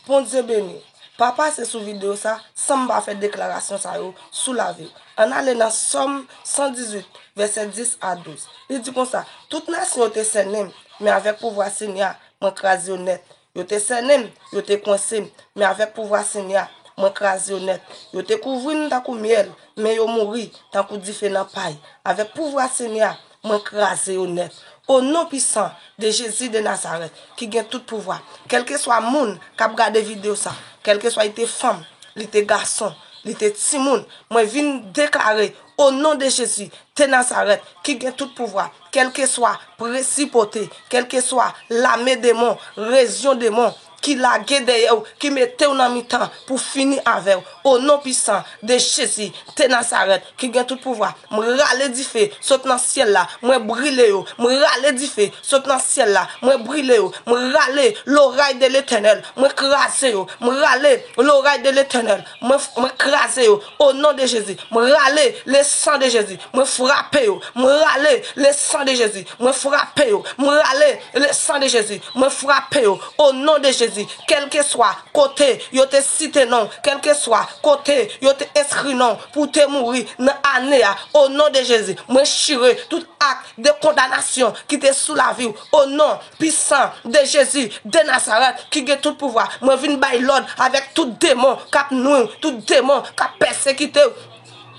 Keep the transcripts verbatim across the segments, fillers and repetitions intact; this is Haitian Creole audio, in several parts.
Bondye beni. Pa pase sou videyo sa san m pa fè deklarasyon sa yo sou lavi w. Ann ale nan Sòm san dizuit, vèsè dis a douz. Li di konsa, tout nasyon yo te sènen m, men avèk pouvwa Senyè a, mwen kraze yo nèt. Yo te sènen m, yo te kwense m, men avèk pouvwa Senyè a, mwen kraze yo nèt. Yo te kouvri m tankou myèl, men yo mouri tankou dife nan pay. Avèk pouvwa Senyè a, mwen kraze yo nèt. O non pisan de Jezi de Nazarèt, ki gen tout pouvwa, kèlkeswa moun k ap gade videyo sa, kèlkeswa li te fanm, li te gason, li te timoun, mwen vin deklare, o non de Jezi de Nazarèt, ki gen tout pouvwa, kèlkeswa prensipote, kèlkeswa lame demon, lejyon demon, ki lage dèyè w, ki mete w nan mitan pou fini avè w. O non pisan de Jezi de Nazarèt, ki gen tout pouvwa, m rale dife sot nan syèl la, mwen brile yo. M rale dife sot nan syèl la, mwen brile yo. M rale loray de Letènèl, mwen kraze yo. M rale loray de Letènèl, mwen, mwen kraze yo. O non de Jezi, mwen rale le san de Jezi, mwen frape yo. Mwen rale le san de Jezi, mwen frape yo. Mwen rale le san de Jezi, mwen frape yo. O non de Jezi, kèlkeswa kote yo te site non w, kèlkeswa kote yo te enskri non w pou w te mouri nan ane a, o non de Jezi, mwen chire tout ak de kondanasyon ki te sou lavi w. O non pisan de Jezi de Nazarèt, ki gen tout pouvwa, mwen vin bay lòd avèk tout demon k ap nwi w, tout demon k ap pèsekite w,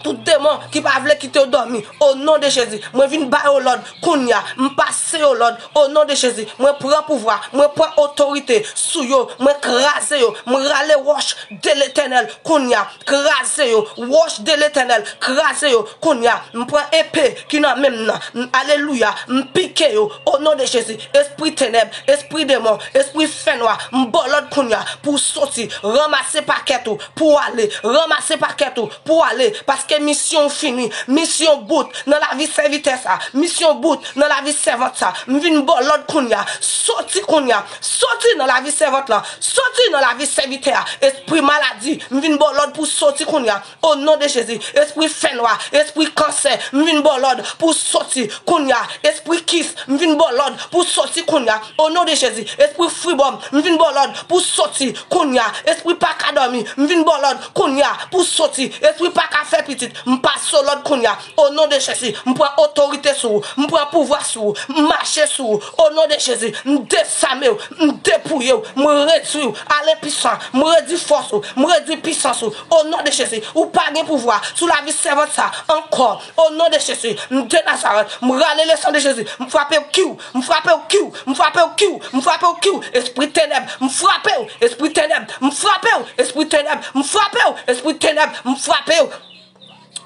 tout demon ki pa vle kite w dòmi. O non de Jezi, mwen vin ba yo lòd kounye a, m pase yo lòd. O non de Jezi, mwen pran pouvwa, mwen pran otorite sou yo, mwen kraze yo, mwen rale wòch de Letènèl kounye a, kraze yo. Wòch de Letènèl, kraze yo kounye a. M pran epe ki nan men m nan. M, alelouya, m pike yo. O non de Jezi, espri tenèb, espri demon, espri fènwa, m ba w lòd kounye a pou w soti, ranmase pakèt ou pou w ale, ranmase pakèt ou pou w ale, paske misyon w fini, misyon bout nan lavi sèvitè sa, misyon bout nan lavi sèvant sa. M vin ba w lòd kounye a, soti kounye a, soti nan lavi sèvant lan, soti nan lavi sèvitè a. Espri maladi, m vin ba w lòd pou w soti kounye a. O non de Jezi, espri fènwa, espri kansè, m vin ba w lòd pou w soti kounye a. Espri kis, m vin ba w lòd pou w soti kounye a. O non de Jezi, espri fibwòm, m vin ba w lòd pou w soti kounye a. Espri pa ka dòmi, m vin ba w lòd kounye a pou w soti. Espri pa ka fè pitit, m pase w lòd kounye a. O non de Jezi, m pran otorite sou ou, m pran pouvwa sou ou, m mache sou ou. O non de Jezi, m dezame w, m depouye w, m redwi w a lenpisan, m redwi fòs ou, m redwi pisans ou. O non de Jezi, ou pa gen pouvwa sou lavi sèvant sa ankò. O non de Jezi, m de Nazarèt, m rale le san de Jezi, m frape w kiw, m frape w kiw, m frape w kiw, m frape w kiw, espri tenèb, m frape w, espri tenèb, m frape w, espri tenèb, m frape w, espri tenèb, m frape w.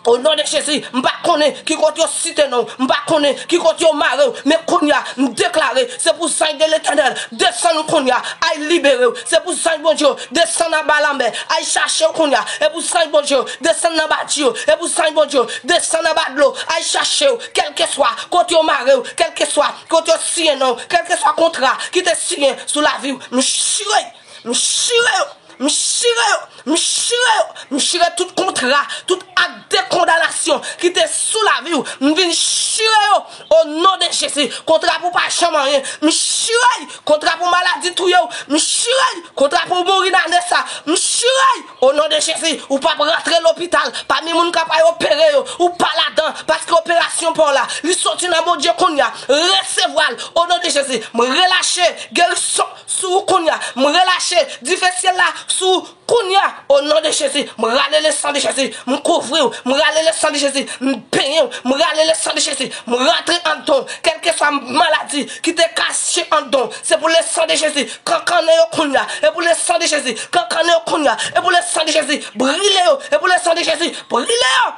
O non de Jezi, m pa konnen ki kote yo site non w, m pa konnen ki kote yo mare w, men kounye a, m deklare, se pou zanj de Letènèl desann kounye a, al libere w, se pou zanj Bondye yo desann anba lanmè, al chache w kounye a, e pou zanj Bondye yo desann nan bati yo, e pou zanj Bondye yo desann anba dlo, al chache w, kèlkeswa kote yo mare w, kèlkeswa kote yo siyen non w, kèlkeswa kontra ki te siyen sou lavi w, m chire, m chire yo. M chire yo, m chire yo, m chire tout kontra, tout ak de kondanasyon ki te sou lavi w, m vin chire yo o non de Jezi. Kontra pou pa janm anyen, m chire y. Kontra pou maladi touye w, m chire y. Kontra pou w mouri nan ane sa, m chire y o non de Jezi. Ou p ap rantre lopital pami moun k ap al opere yo, ou pa ladan, paske operasyon pa w la, li soti nan Bondye kounye a. Resevwa l o non de Jezi. M relache gerison sou ou kounye a. M relache dife syèl la sou ou kounye a. O non de Jezi, m rale le san de Jezi, m kouvri w. M rale le san de Jezi, m benyen w. M rale le san de Jezi, m rantre anndan w. Kèlkeswa maladi ki te kache anndan w, se pou le san de Jezi kankannen yo kounye a. E pou le san de Jezi kankannen yo kounye a. E pou le san de Jezi brile yo. E pou le san de Jezi brile yo.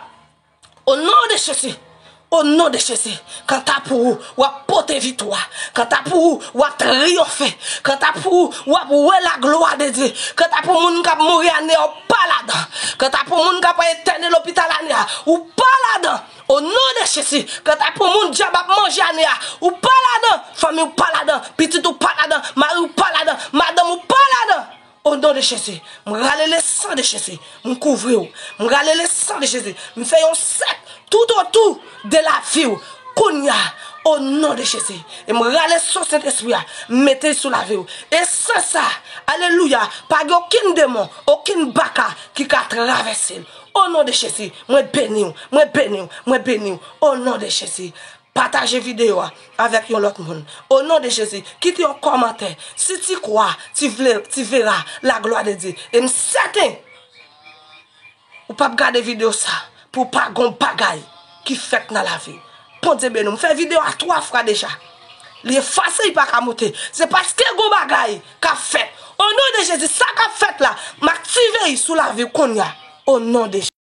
O non de Jezi. O non de Jezi. Kanta pou ou, w ap pote viktwa. Kanta pou ou, w ap triyonfe. Kanta pou ou, w ap wè laglwa de Dye. Kanta pou moun k ap mouri ane a, ou pa ladan. Kanta pou moun k ap entène lopital ane a, ou pa ladan. O non de Jezi. Kanta pou moun dyab ap manje ane a, ou pa ladan. Fanmi w pa ladan. Pitit ou pa ladan. Mari w pa ladan. Madanm ou pa ladan. O non de Jezi, m rale le san de Jezi, m kouvri w. M rale le san de Jezi, m fè yon sèk toutotou de lavi w. Kounye a, O non de Jezi. E m rale san Sentespri a, m mete l sou lavi w. E san sa, alelouya, pa gen okenn demon, okenn baka ki ka travèse l. O non de Jezi, mwen beni w, mwen beni w, mwen beni w. O non de Jezi. Pataje videyo a avèk yon lòt moun. O non de Jezi, kite yon kòmantè. Si tu crois, tu vle, tu verras la gloire de Dieu. E m sèten, ou p ap gade videyo sa pou pa gon bagay ki fèt nan lavi w. Bondye beni w. M fè videyo a twa fwa deja. Li efase, li pa ka moute. Se paske gon bagay k ap fèt. O non de Jezi, sa k ap fèt la, m aktive l sou lavi w kounye a. O non de Jezi.